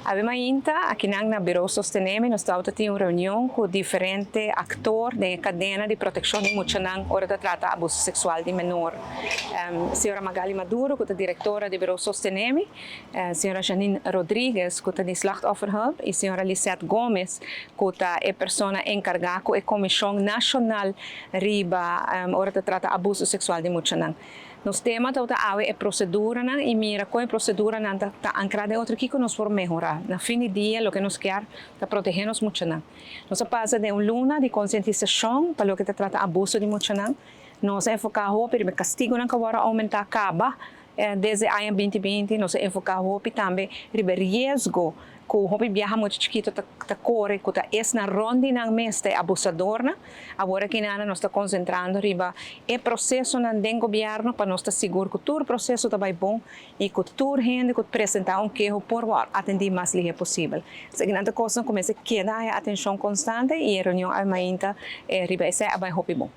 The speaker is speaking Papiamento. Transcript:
Awe mainta, akinan na Bureau Sostenemi, nos tabata tin un reunion ku diferente aktor den e kadena di protekshon di muchanan ora ta trata abuso seksual di menor. Señora Magali Maduro, ku ta direktora di Bureau Sostenemi, señora Janine Rodriguez, ku ta di Slachtofferhulp, i señora Lisette Gomez, ku ta e persona enkargá ku e komishon nashonal riba ora ta trata abuso seksual di muchanan. Nos tema tabata awe e proseduranan i mira kon e proseduranan ta ta ankrá den otro kiko nos por mehorá. Na fin di dia loke nos kier ta protehé nos muchanan. Nos a pasa den un luna di konsientisashon pa loke ta trata abuso di muchanan. Nos a enfoká hopi riba e kastigunan ku a wòrdu oumentá kaba desde aña 2020. Nos a enfoká hopi tambe riba e riesgo ku hopi biaha mucha chikito ta ta kore ku ta esnan rònt di nan mes ta e abusadornan. Awor aki nan nos ta konsentrando riba e prosesonan den gobièrnu pa nos ta sigur ku tur proseso ta bai bon i ku tur hende ku presentá un keho por wòrdu atendí mas lihé posibel. Esaki nan ta kosnan ku mester keda haña atenshon konstante i e reunion awe mainta riba esei a bai hopi bon.